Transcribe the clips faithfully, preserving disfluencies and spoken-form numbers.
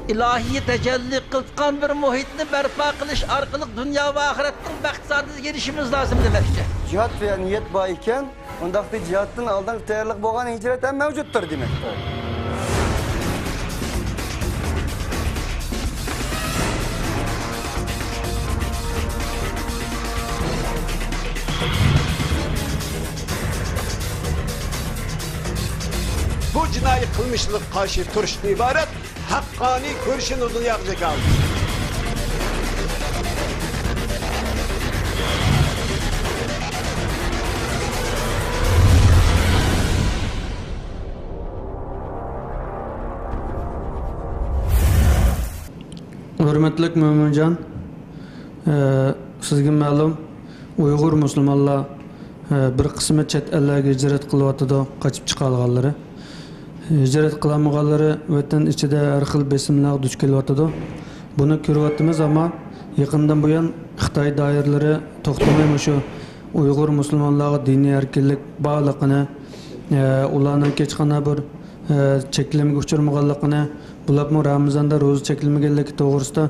ئىلاھىي تەجەللى قىلىۋاتقان بىر مۇھىتنى بەرپا قىلىش ئارقىلىق دۇنيا ۋە ئاخىرەتنىڭ بەخت-سائادىتىگە ئېرىشىشىمىز لازىم دېمەكچى. جىھاد ۋە نىيەت بار ئىكەن، ئۇنداقتا جىھادتىن ئالدىنقى تەييارلىق بولغان ھىجرەت ھەم مەۋجۇتتۇر دېمەكتۇر. بۇ جىنايى قىلمىشلارغا قارشى تۇرۇشتىن ئىبارەت ھەققانىي كۈرىشىنى دۇنياغا جاكارلىدى. ھۆرمەتلىك مۆمىنجان، ئە، سىزگە مەلۇم، ئۇيغۇر مۇسۇلمانلار، ئە، بىر قىسمى چەت ئەللەرگە ھىجرەت قىلىۋاتىدۇ، قاچىپ چىقالىغانلىرى. ھىجرەت قىلالمىغانلىرى ۋەتەن ئىچىدە ھەر خىل بېسىملارغا دۇچ كېلىۋاتىدۇ. بۇنى كۆرۈۋاتىمىز، ئەمما يېقىندىن بۇيان خىتاي دائىرىلىرى توختىماي مۇشۇ ئۇيغۇر مۇسۇلمانلارغا دىنىي ئەركىنلىك بارلىقىنى، ئە، ئۇلارنىڭ ھېچقانداق بىر، ئە، چەكلىمىگە ئۇچرىمىغانلىقىنى، بولۇپمۇ رامىزاندا روزا چەكلىمىگەنلىكى توغرىسىدا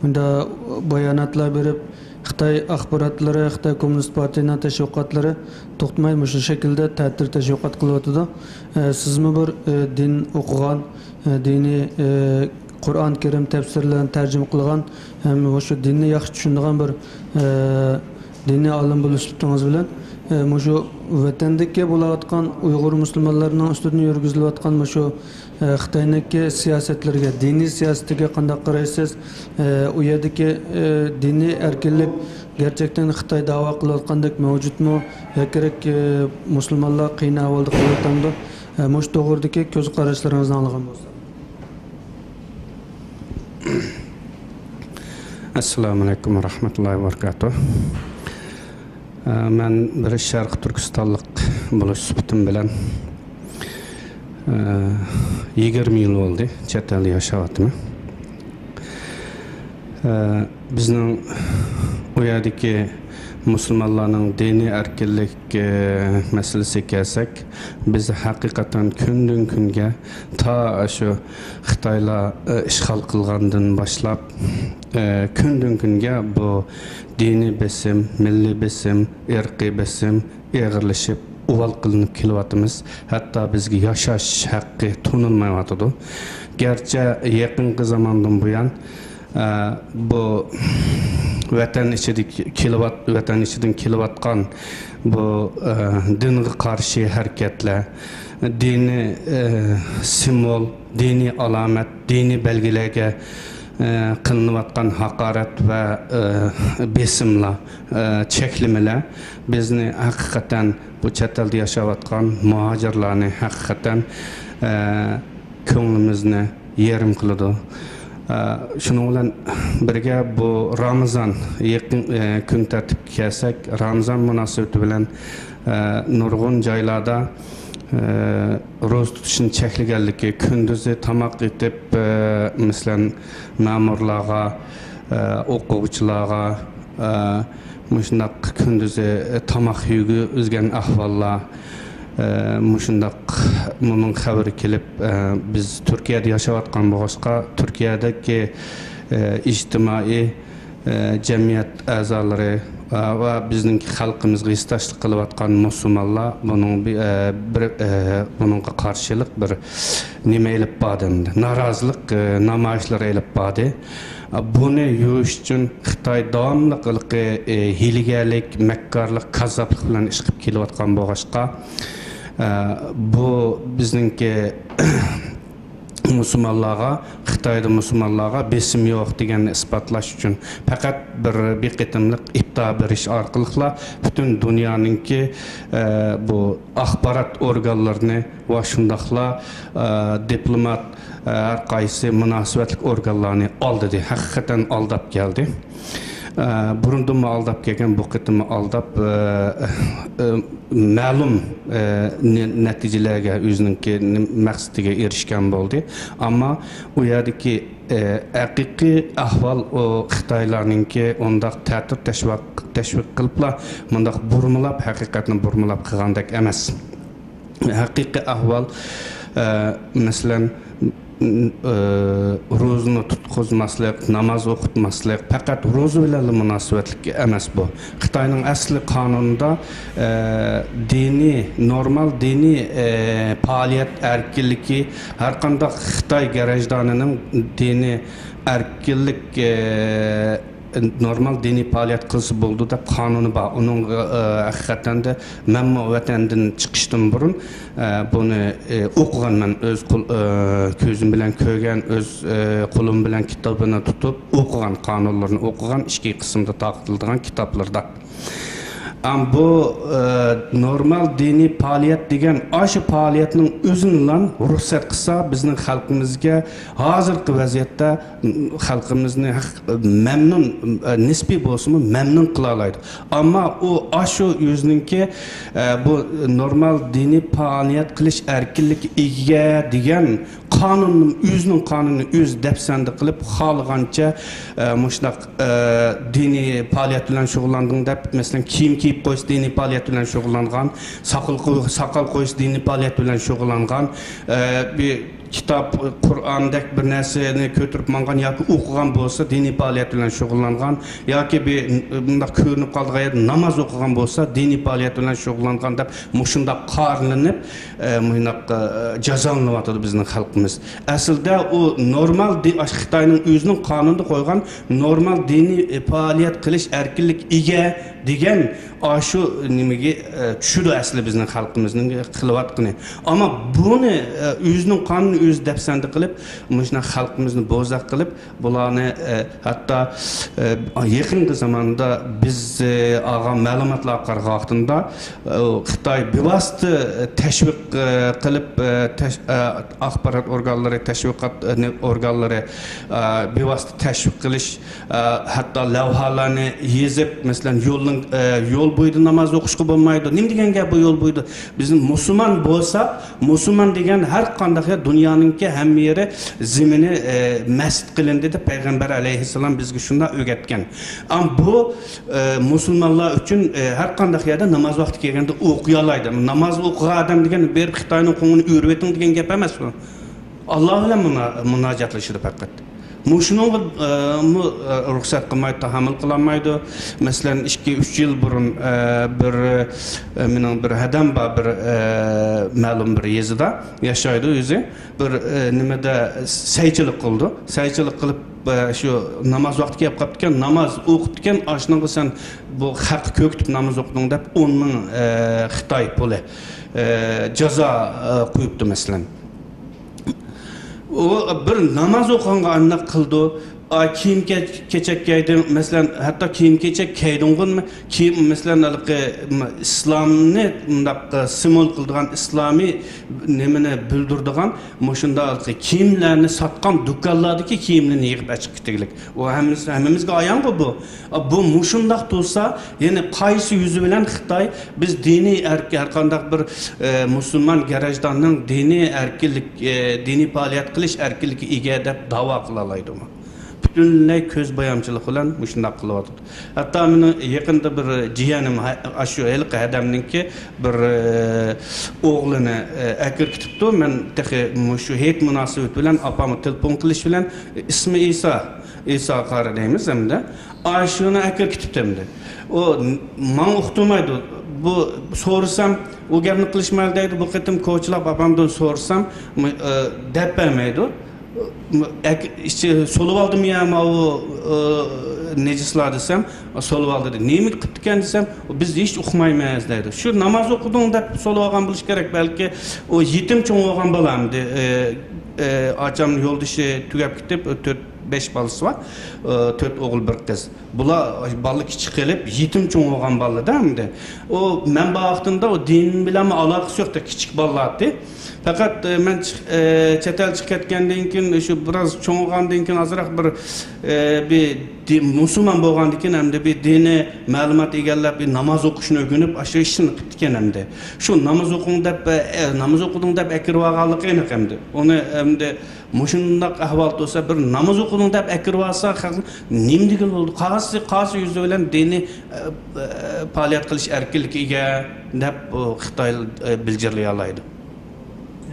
مۇنداق باياناتلار بېرىپ، خىتاي ئاخباراتلىرى، خىتاي كوممۇنىست پارتىيىنىڭ تەشۋىقاتلىرى توختىماي مۇشۇ شەكىلدە تەتۈر تەشۋىقات قىلىۋاتىدۇ. ئە، سىزمۇ بىر، ئە، دىن ئوقۇغان، ئە، دىنىي، ئە، قۇرئان كەرىم تەپسىرلىرىنى تەرجىمە قىلغان ھەم مۇشۇ دىننى ياخشى چۈشىنىدىغان بىر، ئە، دىنىي ئالىم بولۇش سۈپىتىڭىز بىلەن، ئە، مۇشۇ ۋەتەندىكى بولۇۋاتقان ئۇيغۇر مۇسۇلمانلىرىنىڭ ئۈستىدىن يۈرگۈزۈلۈۋاتقان مۇشۇ، ئە، خىتاينىڭكى سىياسەتلىرىگە، دىنىي سىياسىتىگە قانداق قارايسىز؟ ئە، ئۇ يەردىكى، ئە، دىنىي ئەركىنلىك گەرچەكتىن خىتاي دەۋا قىلىۋاتقاندەك مەۋجۇتمۇ؟ ياكى، ئە، مۇسۇلمانلار قىيىن ئەھۋالدا قېلىۋاتامدۇ؟ ئە، مۇشۇ توغرىدىكى كۆز قاراشلىرىڭىزنى ئاڭلىغان بولساق. ئەسسالامۇئەلەيكۇم ۋە رەھمەتۇللاھى ۋە بەرىكاتۇھ. ئە، مەن بىر شەرقىي تۈركىستانلىق بولۇش سۈپىتىم بىلەن، ئە، يىگىرمە يىل بولدى چەت ئەلدە ياشاۋاتىمەن. ئە، بىزنىڭ ئۇ يەردىكى مۇسۇلمانلارنىڭ دىنىي ئەركىنلىك، ئە، مەسىلىسىگە كەلسەك، بىز ھەقىقەتەن كۈندىن كۈنگە تا شۇ خىتايلار، ئە، ئىشغال قىلغاندىن باشلاپ، ئە، كۈندىن كۈنگە بۇ دىنىي بېسىم، مىللىي بېسىم، ئىرقىي بېسىم ئېغىرلىشىپ، ئۇۋال قىلىنىپ كېلىۋاتىمىز. ھەتتا بىزگە ياشاش ھەققى تونۇلمايۋاتىدۇ. گەرچە يېقىنقى زاماندىن بۇيان، ئە، بۇ ۋەتەن ئىچىدىكى كېلىۋات-، ۋەتەن ئىچىدىن كېلىۋاتقان بۇ، ئە، دىنغا قارشى ھەرىكەتلەر، دىنىي، ئە، سىمۋول، دىنىي ئالامەت، دىنىي بەلگىلەرگە، ئە، قىلىنىۋاتقان ھاقارەت ۋە، ئە، بېسىملار، ئە، چەكلىمىلەر بىزنى ھەقىقەتەن بۇ چەت ئەلدە ياشاۋاتقان مۇھاجىرلارنى ھەقىقەتەن، ئە، كۆڭلىمىزنى يېرىم قىلىدۇ. ئە، شۇنىڭ بىلەن بىرگە بۇ رامىزان يېقىن، ئە، كۈن تەرتىپكە كەلسەك، رامىزان مۇناسىۋىتى بىلەن، ئە، نۇرغۇن جايلاردا، ئە، روزا تۇتۇشنى چەكلىگەنلىكى، كۈندۈزى تاماق ئېتىپ، ئە، مەسىلەن، مەمۇرلارغا، ئە، ئوقۇغۇچىلارغا، ئە، مۇشۇنداق كۈندۈزى تاماق يېگۈزگەن ئەھۋاللار، ئە، مۇشۇنداق مۇنىڭ خەۋىرى كېلىپ، ئە، بىز تۈركىيەدە ياشاۋاتقان بولغاچقا، تۈركىيەدىكى، ئە، ئىجتىمائىي، ئە، جەمئىيەت ئەزالىرى، ئە، ۋە بىزنىڭكى خەلقىمىزگە ھېسداشلىق قىلىۋاتقان مۇسۇلمانلار بۇنىڭ بى-، ئە، بىر، ئە، بۇنىڭغا قارشىلىق بىر نېمە ئېلىپ باردى ئەمدى؟ نارازىلىق، ئە، نامايىشلىرى ئېلىپ باردى. بۇنى يۇيۇش ئۈچۈن خىتاي داۋاملىق ھېلىقى، ئى، ھىيلىگەرلىك، مەككارلىق، كاززاپلىق بىلەن ئىش قىلىپ كېلىۋاتقان بولغاچقا، ئە، بۇ بىزنىڭكى مۇسۇلمانلارغا، خىتايدا مۇسۇلمانلارغا بېسىم يوق دېگەننى ئىسپاتلاش ئۈچۈن پەقەت بىر، بىر قېتىملىق ئىپتا بېرىش ئارقىلىقلا پۈتۈن دۇنيانىڭكى، ئە، بۇ ئاخبارات ئورگانلىرىنى ۋە شۇنداقلا، ئە، دىپلومات، ئە، ھەر قايسى مۇناسىۋەتلىك ئورگانلارنى ئالدىدى، ھەقىقەتەن ئالداپ كەلدى. ئە، بۇرۇندىنمۇ ئالداپ كەلگەن، بۇ قېتىممۇ ئالداپ، ئە، ئە، مەلۇم، ئە، نە-، نەتىجىلەرگە ئۆزىنىڭكى نېم-، مەقسىتىگە ئېرىشكەن بولدى. ئەمما ئۇ يەردىكى، ئە، ھەقىقىي ئەھۋال ئۇ خىتايلارنىڭكى ئۇنداق تەتۈر تەشۋىق، تەشۋىق قىلىپلا، مۇنداق بۇرمىلاپ، ھەقىقەتنى بۇرمىلاپ قىلغاندەك ئەمەس. ھەقىقىي ئەھۋال، ئە، مەسىلەن، ئى، روزىنى تۇتقۇزماسلىق، ناماز ئوقۇتماسلىق، پەقەت روزا بىلەنلا مۇناسىۋەتلىك ئەمەس بۇ. خىتاينىڭ ئەسلى قانۇنىدا، ئى، دىنىي، نورمال دىنىي، ئى، پائالىيەت ئەركىنلىكى، ھەرقانداق خىتاي گراژدانىنىڭ دىنىي ئەركىنلىك، ئى، نورمال دىنىي پائالىيەت قىلسا بولىدۇ دەپ قانۇنى بار. ئۇنىڭغا، ئى، ھەقىقەتەن دە مەنمۇ ۋەتەندىن چىقىشتىن بۇرۇن، ئى، بۇنى، ئى، ئوقۇغان، مەن ئۆز قول-، ئى، كۆزۈم بىلەن كۆرگەن، ئۆز، ئى، قولۇم بىلەن كىتابىنى تۇتۇپ ئوقۇغان، قانۇنلىرىنى ئوقۇغان، ئىككى قىسىمدا تارقىتىلىدىغان كىتابلىرىدا. ئەم، بۇ، ئى، نورمال دىنىي پائالىيەت دېگەن ئاشۇ پائالىيەتنىڭ ئۆزىنىلا رۇخسەت قىلسا، بىزنىڭ خەلقىمىزگە ھازىرقى ۋەزىيەتتە خەلقىمىزنى ھەق-، مەمنۇن، نىسپىي بولسىمۇ مەمنۇن قىلالايدۇ. ئەمما ئۇ ئاشۇ ئۆزىنىڭكى، بۇ نورمال دىنىي پائالىيەت قىلىش ئەركىنلىكى ئىگە دېگەن قانۇننىڭ، ئۆزىنىڭ قانۇنىنى ئۆزى دەپسەندە قىلىپ، خالىغانچە، مۇشۇنداق، دىنىي پائالىيەت بىلەن شۇغۇللاندىڭ دەپ، مەسىلەن، كىيىم كىيىپ قويسا دىنىي پائالىيەت بىلەن شۇغۇللانغان، ساقال قوي-، ساقال قويسا دىنىي پائالىيەت بىلەن شۇغۇللانغان، بىر كىتاب، قۇرئاندەك بىر نەرسىنى كۆتۈرۈپ ماڭغان ياكى ئوقۇغان بولسا، دىنىي پائالىيەت بىلەن شۇغۇللانغان ياكى بىر مۇنداق كۆرۈنۈپ قالىدىغان يەردە ناماز ئوقۇغان بولسا، دىنىي پائالىيەت بىلەن شۇغۇللانغان دەپ مۇشۇنداق قارىلىنىپ، ئە، مۇنداق، ئە، جازالىنىۋاتىدۇ بىزنىڭ خەلقىمىز. ئەسلىدە ئۇ نورمال دى-، ئاشۇ خىتاينىڭ ئۆزىنىڭ قانۇنىدا قويغان نورمال دىنىي، ئە، پائالىيەت قىلىش ئەركىنلىكى ئىگە دېگەن ئاشۇ نېمىگە، ئە، چۈشىدۇ ئەسلى بىزنىڭ خەلقىمىزنىڭ قىلىۋاتقىنى. ئەمما بۇنى، ئە، ئۆزىنىڭ قانۇنىنى ئۆزى دەپسەندە قىلىپ، مۇشۇنداق خەلقىمىزنى بوزەك قىلىپ، بۇلارنى، ئە، ھەتتا، ئە، يېقىنقى زاماندا بىز، ئە، ئالغان مەلۇماتلارغا قارىغان ۋاقتىمدا، ئە، خىتاي بىۋاسىتە تەشۋىق، ئە، قىلىپ، ئە، تەش-، ئە، ئاخبارات ئورگانلىرى، تەشۋىقات، ئە، نى-، ئورگانلىرى، ئە، بىۋاسىتە تەشۋىق قىلىش، ئە، ھەتتا لەۋھالارنى يېزىپ، مەسىلەن، يولنىڭ، ئە، يول بويىدا ناماز ئوقۇشقا بولمايدۇ. نېمە دېگەن گەپ بۇ يول بويىدا؟ بىز مۇسۇلمان بولساق، مۇسۇلمان دېگەن ھەر قانداق يەر، دۇنيانىڭكى ھەممە يېرى زېمىنى، ئە، مەسچىت قىلىندى دەپ پەيغەمبەر ئەلەيھىسسالام بىزگە شۇنداق ئۆگەتكەن. ئەمما بۇ، ئە، مۇسۇلمانلار ئۈچۈن، ئە، ھەر قانداق يەردە ناماز ۋاقتى كەلگەندە ئوقۇيالايدۇ. ناماز ئوقۇغان ئادەم دېگەن بېرىپ خىتاينىڭ قوڭىنى ئۆرۈۋېتىڭ دېگەن گەپ ئەمەس بۇ. ئاللا بىلەن مۇنا-، مۇناجاتلىشىدۇ پەقەت. مۇشۇنىڭغا، ئە، مۇ-، ئە، رۇخسەت قىلمايدۇ، تاھامۇل قىلالمايدۇ. مەسىلەن، ئىككى، ئۈچ يىل بۇرۇن، ئە، بىر، ئە، مېنىڭ بىر ھەدەم بار، بىر، ئە، مەلۇم بىر يېزىدا ياشايدۇ ئۆزى. بىر، ئە، نېمىدە سەيچىلىك قىلىدۇ. سەيچىلىك قىلىپ، ئە، شۇ ناماز ۋاقتى كېلىپ قاپتىكەن، ناماز ئوقۇپتىكەن، ئاشۇنىڭغا سەن بۇ خەققە كۆكتۈپ ناماز ئوقۇدۇڭ دەپ ئون مىڭ، ئە، خىتاي پۇلى، ئە، جازا، ئە، قويۇپتۇ، مەسىلەن. ئۇ بىر ناماز ئوقۇغانغا ئانداق قىلىدۇ. ئا، كىيىم كە-، كېچەك كىيدىڭ، مەسىلەن، ھەتتا كىيىم كېچەك كىيدىڭغۇ، كىيىم، مەسىلەن، ھېلىقى، م-، ئىسلامنى مۇنداق، ئە، سىمۋول قىلىدىغان، ئىسلامىي نېمىنى بىلدۈرىدىغان مۇشۇنداق ھېلىقى كىيىملەرنى ساتقان دۇكانلاردىكى كىيىملىرىنى يىغىپ ئەچىقىپ كېتىگلىك. ئۇ ھەممىسى، ھەممىمىزگە ئايانغۇ بۇ. ئا، بۇ مۇشۇنداق تۇرسا، يەنى قايسى يۈزى بىلەن خىتاي بىز دىنىي ئەرك-، ھەر قانداق بىر، ئە، مۇسۇلمان گراژداننىڭ دىنىي ئەركىنلىك، ئە، دىنىي پائالىيەت قىلىش ئەركىنلىكى ئىگە دەپ داۋا قىلالايدۇ؟ پۈتۈنلەي كۆز بويامچىلىق بىلەن مۇشۇنداق قىلىۋاتىدۇ. ھەتتا مېنىڭ يېقىندا بىر جىيەنىم، ھە-، ئاشۇ ھېلىقى ھەدەمنىڭكى بىر، ئە، ئوغلىنى، ئە، ئەكىرىپ كېتىپتۇ. مەن تېخى مۇشۇ ھېيت مۇناسىۋىتى بىلەن ئاپامغا تېلېفون قىلىش بىلەن، ئىسمى ئىسا، ئىسا قارى دەيمىز ئەمدى. ئاشۇنى ئەكىرىپ كېتىپتۇ ئەمدى. ئۇ ماڭا ئۇقتۇرمايدۇ. بۇ سورىسام، ئۇ گەپنى قىلىشمايلى دەيدۇ. بۇ قېتىم كوچىلاپ ئاپامدىن سورىسام، ئە، دەپ بەرمەيدۇ. ئەك-، ئىچى سولىۋالدىمۇ يا ماۋۇ، ئە، نىجىسلار دېسەم، سولىۋالدى دەيدۇ. نېمە قىپتىكەن دېسەم، بىز ھېچ ئۇقمايمىز دەيدۇ. شۇ ناماز ئوقۇدۇڭ دەپ سولىۋالغان بولۇشى كېرەك. بەلكى ئۇ يېتىم چوڭ بولغان بالامدى. ئە، ئە، ئاچام يولدىشى تۈگەپ كېتىپ، تۆت، بەش بالىسى بار. ئە، تۆت ئوغۇل، بىر قىز. بۇلار بالىلار كىچىك قېلىپ، يېتىم چوڭ بولغان بالىلار-دە ئەمدى. ئۇ مەن بار ۋاقتىمدا ئۇ دىن بىلەنمۇ ئالاقىسى يوق، كىچىك بالىلار ئىدى. پەقەت، ئە، مەن چىق-، ئە، چەت ئەل چىقىپ كەتكەندىن كېيىن، شۇ بىراز چوڭىغاندىن كېيىن ئازراق بىر، ئە، بىر دى-، مۇسۇلمان بولغاندىن كېيىن ئەمدى بىر دىنىي مەلۇمات ئىگىلەپ، بىر ناماز ئوقۇشنى ئۆگىنىپ، ئاشۇ ئىشنى قىپتىكەن ئەمدى. شۇ ناماز ئوقۇڭ دەپ، ئە، ناماز ئوقۇدۇڭ دەپ ئەكىرىۋالغانلىقى ئېنىق ئەمدى. ئۇنى ئەمدى مۇشۇنداق ئەھۋال تۇرسا، بىر ناماز ئوقۇدۇڭ دەپ ئەكىرىۋالسا، خەق نېمە دېگىلى بولىدۇ؟ قايسى، قايسى يۈزى بىلەن دىنىي، ئە، ئە، پائالىيەت قىلىش ئەركىنلىكىگە دەپ، ئۇ خىتاي، ئە، بىلجىرلىيالايدۇ.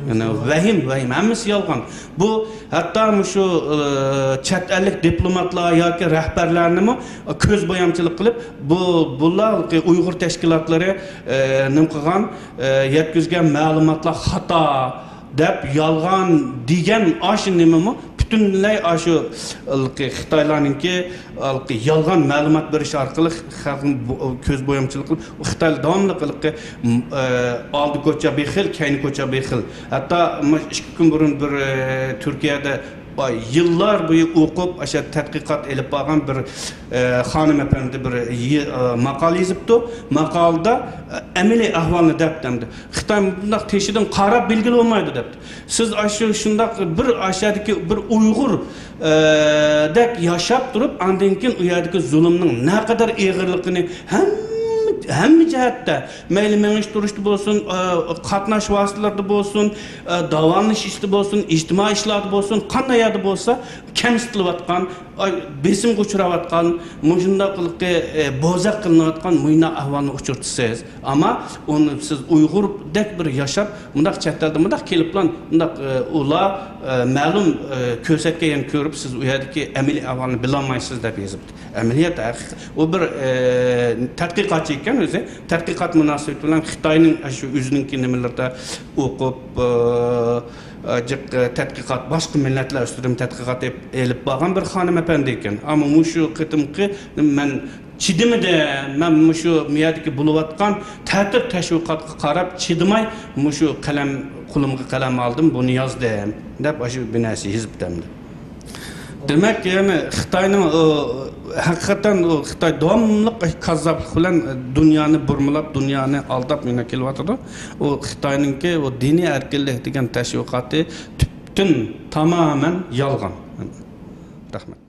يەنى ۋەھىم، ۋەھىم، ھەممىسى يالغان. بۇ ھەتتا مۇشۇ، ئى، چەت ئەللىك دىپلوماتلار ياكى رەھبەرلەرنىمۇ كۆز بويامچىلىق قىلىپ، بۇ، بۇلار ئۇيغۇر تەشكىلاتلىرى، ئى، نېمە قىلغان، ئى، يەتكۈزگەن مەلۇماتلار خاتا دەپ يالغان دېگەن ئاشۇ نېمىمۇ پۈتۈنلەي ئاشۇ خىتايلارنىڭكى ھېلىقى يالغان مەلۇمات بېرىش ئارقىلىق خەلقنى بو-، كۆز بويامچىلىق قىلىپ، خىتايلار داۋاملىق ھېلىقى، م-، ئە، ئالدى كوچا بېخىل، كەينى كوچا بېخىل. ھەتتا مۇشۇ ئىككى كۈن بۇرۇن بىر، ئە، تۈركىيەدە، ئاي، يىللار بويى ئوقۇپ، ئاشۇ تەتقىقات ئېلىپ بارغان بىر، ئە، خانىم ئەپەندى بىر يى-، ئە، ماقالە يېزىپتۇ. ماقالىدا، ئە، ئەمەلىي ئەھۋالنى دەپتۇ ئەمدى. خىتاي بۇنداق تېشىدىن قاراپ بىلگىلى بولمايدۇ دەپتۇ. سىز ئاشۇ شۇنداق بىر ئاشۇ يەردىكى بىر ئۇيغۇر، ئە، دەك ياشاپ تۇرۇپ، ئاندىن كېيىن ئۇ يەردىكى زۇلۇمنىڭ نەقەدەر ئېغىرلىقىنى ھەممە، ھەممە جەھەتتە، مەيلى مېڭىش تۇرۇشتا بولسۇن، ئە، قاتناش ۋاسىتىلىرىدە بولسۇن، ئە، داۋالىنىش ئىشتا بولسۇن، ئىجتىمائىي ئىشلاردا بولسۇن، قانداق يەردە بولسا كەمسىتىلىۋاتقان، ئاي، بېسىمغا ئۇچراۋاتقان، مۇشۇنداق قىلىقى، ئە، بوزەك قىلىنىۋاتقان مۇشۇنداق ئەھۋالنى ئۇچرىتىسىز. ئەمما ئۇنى سىز ئۇيغۇردەك بىر ياشاپ، مۇنداق چەت ئەلدە مۇنداق كېلىپلا، مۇنداق، ئە، ئۇلار، ئە، مەلۇم، ئە، كۆرسەتكەن يەرنى كۆرۈپ، سىز ئۇ يەردىكى ئەمەلىي ئەھۋالنى بىلالمايسىز دەپ يېزىپتۇ. ئەمەلىيەتتە ھەقىقەت، ئۇ بىر، ئە، تەتقىقاتچى ئىكەن ئۆزى. تەتقىقات مۇناسىۋىتى بىلەن خىتاينىڭ شۇ ئۆزىنىڭكى نېمىلىرىدە ئوقۇپ، ئە، ئە، جىق، ئە، تەتقىقات، باشقا مىللەتلەر ئۈستىدىن تەتقىقات ئېپ-، ئېلىپ بارغان بىر خانىم ئەپەندى ئىكەن. ئەمما مۇشۇ قېتىمقى مەن چىدىمىدىم. مەن مۇشۇ يەردىكى بولۇۋاتقان تەتۈر تەشۋىقاتقا قاراپ چىدىماي، مۇشۇ قەلەم، قولۇمغا قەلەم ئالدىم، بۇنى يازدىم، دەپ ئاشۇ بىر نەرسە يېزىپتۇ ئەمدى. دېمەك، يەنى خىتاينىڭ، ئۇ، ھەقىقەتەن ئۇ خىتاي داۋاملىق كاززاپلىق بىلەن دۇنيانى بۇرمىلاپ، دۇنيانى ئالداپ مېنى كېلىۋاتىدۇ. ئۇ خىتاينىڭكى ئۇ دىنىي ئەركىنلىك دېگەن تەشۋىقاتى تۈپتىن تامامەن يالغان. رەھمەت.